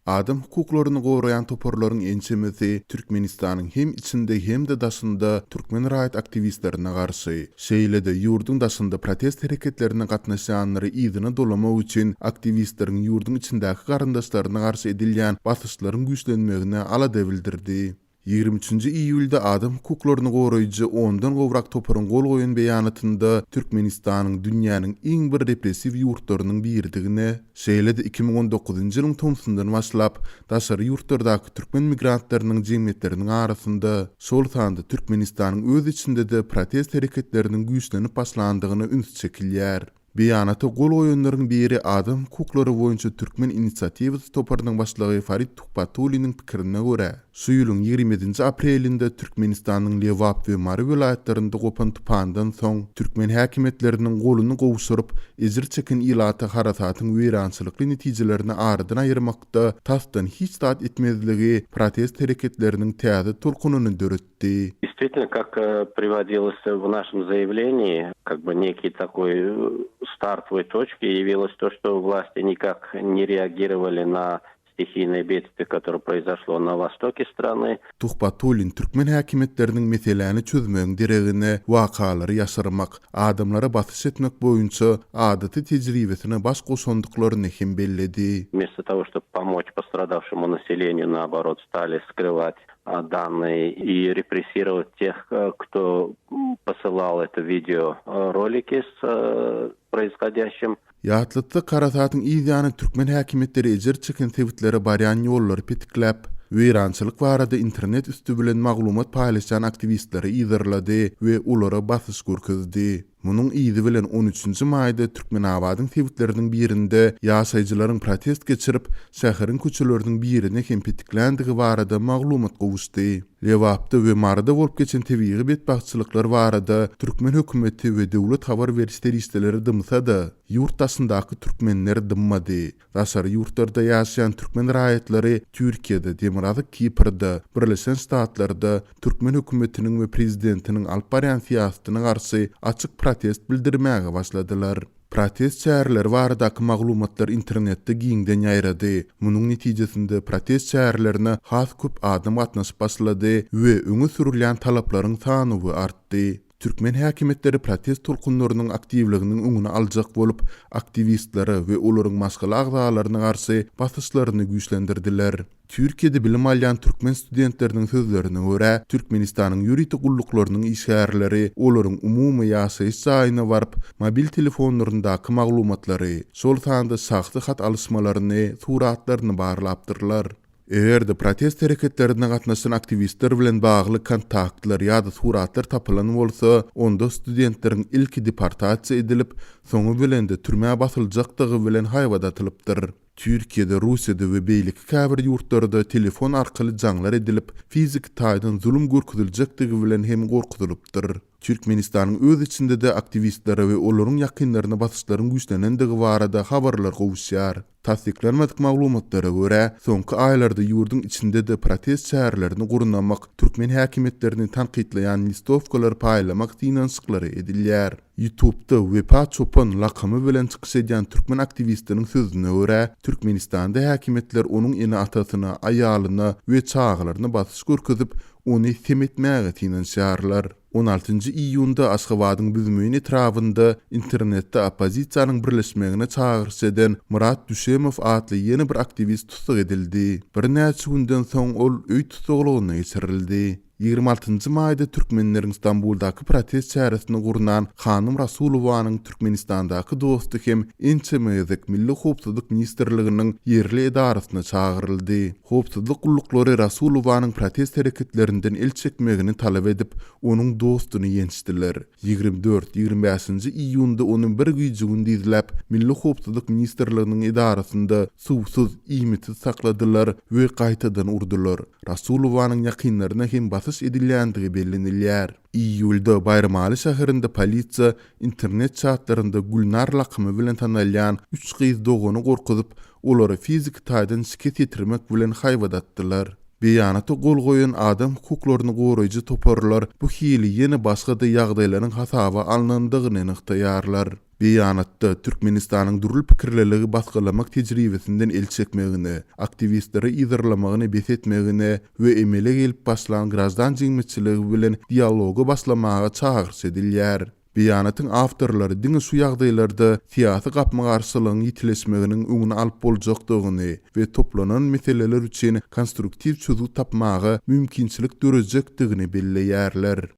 Adam hukuklaryny goraýan toparlaryň ençemesi Türkmenistanyň hem içinde hem-de daşynda türkmen raýat aktiwistlerine garşy, şeýle-de ýurduň daşynda protest hereketlerine gatnaşýanlary yzyna dolamak üçin aktiwistleriň ýurduň içindäki garyndaşlaryna garşy edilýän basyşlaryň güýçlenmegine alada bildirdi. 23-nji iýulda adam hukuklaryny goraýjy ondan gowrak toparyň gol goýan beýanatynda Türkmenistanyň dünýäniň iň bir repressiw ýurtlarynyň biridigine, şeýle-de 2019-njy ýylyň tomsundan başlap daşary ýurtlardaky türkmen migrantlarynyň jemgyýetleriniň arasynda, şol sanda Türkmenistanyň öz içinde-de protest hereketleriniň güýçlenip başlandygyna üns çekilýär. Beýanata gol goýanlaryň biri Adam hukuklary boýunça Türkmen inisiatiwasy toparynyň başlygy Farid Tuhbatulliniň pikirine görä, şu ýylyň 27-nji aprelinde Türkmenistanyň Lebap we Mary welaýatlarynda gopan tupandan soň, türkmen häkimiýetleriniň goluny gowşuryp, ejir çeken ilata harasatyň weýrançylykly netijelerini aradan aýyrmakda tasdan hiç zat etmezligi protest hereketleriniň täze tolkunyny döretdi. Действительно, как э, приводилось в нашем заявлении, как бы некий такой э, стартовой точкой явилось то, что власти никак не реагировали на стихийное бедствие, которое произошло на востоке страны. Tuhbatullin türkmen häkimiýetleriniň meseläni çözmegiň deregine wakalary ýaşyrmak, adamlara basyş etmek boýunça adaty tejribesine baş goşandyklaryny hem belledi. Вместо того, чтобы помочь пострадавшему населению, наоборот, стали скрывать данные и репрессировать тех, э, кто посылал это видеоролики с э, происходящим. Ýatlatsak, harasatyň yz ýany türkmen häkimiýetleri ejir çeken sebitlere barýan ýollary petikläp, weýrançylyk barada internet üsti bilen maglumat paýlaşýan aktiwistleri yzarlady we olara basyş görkezdi. Munuň yzy bilen on üçünji maýda Türkmenabadyň sebitleriniň birinde ýaşaýjylaryň protest geçirip, şäheriň köçeleriniň birini hem petikländigi barada maglumat gowuşdy. Lebapda we Maryda bolup geçen tebigy betbagtçylyklar barada türkmen hökümeti we döwlet habar beriş serişdeleri dymsa-da, ýurt daşyndaky türkmenler dymmady. Daşary ýurtlarda ýaşaýan türkmen raýatlary Türkiýede, Demirgazyk Kiprde, Birleşen Ştatlarda türkmen hökümetiniň we prezidentiniň alyp barýan syýasatyna garşy açyk protest bildirmäge başladylar. Protest çäreleri baradaky maglumatlar internetde giňden ýaýrady. Munuň netijesinde protest çärelerine has köp adam gatnaşyp başlady we öňe sürülýän talaplaryň sanawy artdy. Türkmen häkimiýetleri protest tolkunlarynyň aktiwliginiň öňüni aljak bolup, aktiwistlere we olaryň maşgala agzalaryna garşy basyşlaryny güýçlendirdiler. Türkiýede bilim alýan türkmen studentleriniň sözlerine görä, Türkmenistanyň ýörite gulluklarynyň işgärleri olaryň umumy ýaşaýyş jaýyna baryp, mobil telefonlaryndaky maglumatlary, şol sanda şahsy hat alyşmalaryny, suratlaryny barlapdyrlar. Eger-de protest hereketlerine gatnaşan aktiwistler bilen bagly kontaktlar ýa-da suratlar tapylan bolsa, onda studentleriň ilki deportasiýa edilip, soňy bilen-de türmä basyljakdygy bilen haýbat atylypdyr. Türkiýede, Russiýada we beýleki käbir ýurtlarda telefon arkaly jaňlar edilip, fiziki taýdan zulum görkeziljekdigi bilen hem gorkuzylypdyr. Türkmenistanyň öz içinde-de aktiwistlere we olaryň ýakynlaryna basyşlaryň güýçlenendigi barada habarlar gowuşýar. Tassyklanmadyk maglumatlara görä, soňky aýlarda ýurduň içinde-de protest çärelerini gurnamak, türkmen häkimiýetlerini tankytlaýan listowkalary paýlamak synanyşyklary edilýär. Ýutubda Wepa Çopan lakamy bilen çykyş edýän türkmen aktiwistiniň sözüne görä, Türkmenistanda häkimiýetler onuň ene-atasyna, aýalyna we çagalaryna basyş görkezip, ony sem etmäge synanyşýarlar. On altynjy iýunda Aşgabadyň Büzmeýin etrabynda internetde oppozisiýanyň birleşmegine çagyryş eden Myrat Düşemow atly ýene bir aktiwist tussag edildi. Birnäçe günden soň ol öý tussaglygyna geçirildi. 26-njy maýda türkmenleriň Stambuldaky protest çäresini gurnan Hanym Rasulowanyň Türkmenistandaky dosty hem ençeme gezek Milli howpsuzlyk ministrliginiň ýerli edarasyna çagyryldy. Howpsuzlyk gulluklary Rasulowanyň protest hereketlerinden el çekmegini talap edip, onuň dostuny ýençdiler. 24, 25-nji iýunda ony bir gije-gündizläp Milli howpsuzlyk ministrliginiň edarasynda suwsuz, iýmitsiz sakladylar we gaýtadan urdular. Rasulowanyň ýakynlaryna hem basyş edilýändigi bellenilýär. Iýulda Baýramaly şäherinde polisiýa internet çatlarynda Gülnar lakamy bilen tanalýan üç gyz dogany gorkuzyp, olara fiziki taýdan şikes ýetirmek bilen haýbat atdylar. Beýanata gol goýan adam hukuklaryny goraýjy toparlar bu hili ýene başga-da ýagdaýlaryň hasaba alnandygyny nygtaýarlar. Beýanatda Türkmenistanyň dürli pikirliligi basgylamak tejribesinden el çekmegine, aktiwistleri yzarlamagyny bes etmegine we emele gelip başlan graždan jemgyýetçiligi bilen dialoga başlamaga çagyryş edilýär. Beýanatyň awtorlary diňe şu ýagdaýlarda syýasy gapma-garşylygyň ýitileşmeginiň öňüni alyp boljakdygyny we toplanan meseleler üçin konstruktiw çözgüt tapmaga mümkinçilik dörejekdigini belleýärler.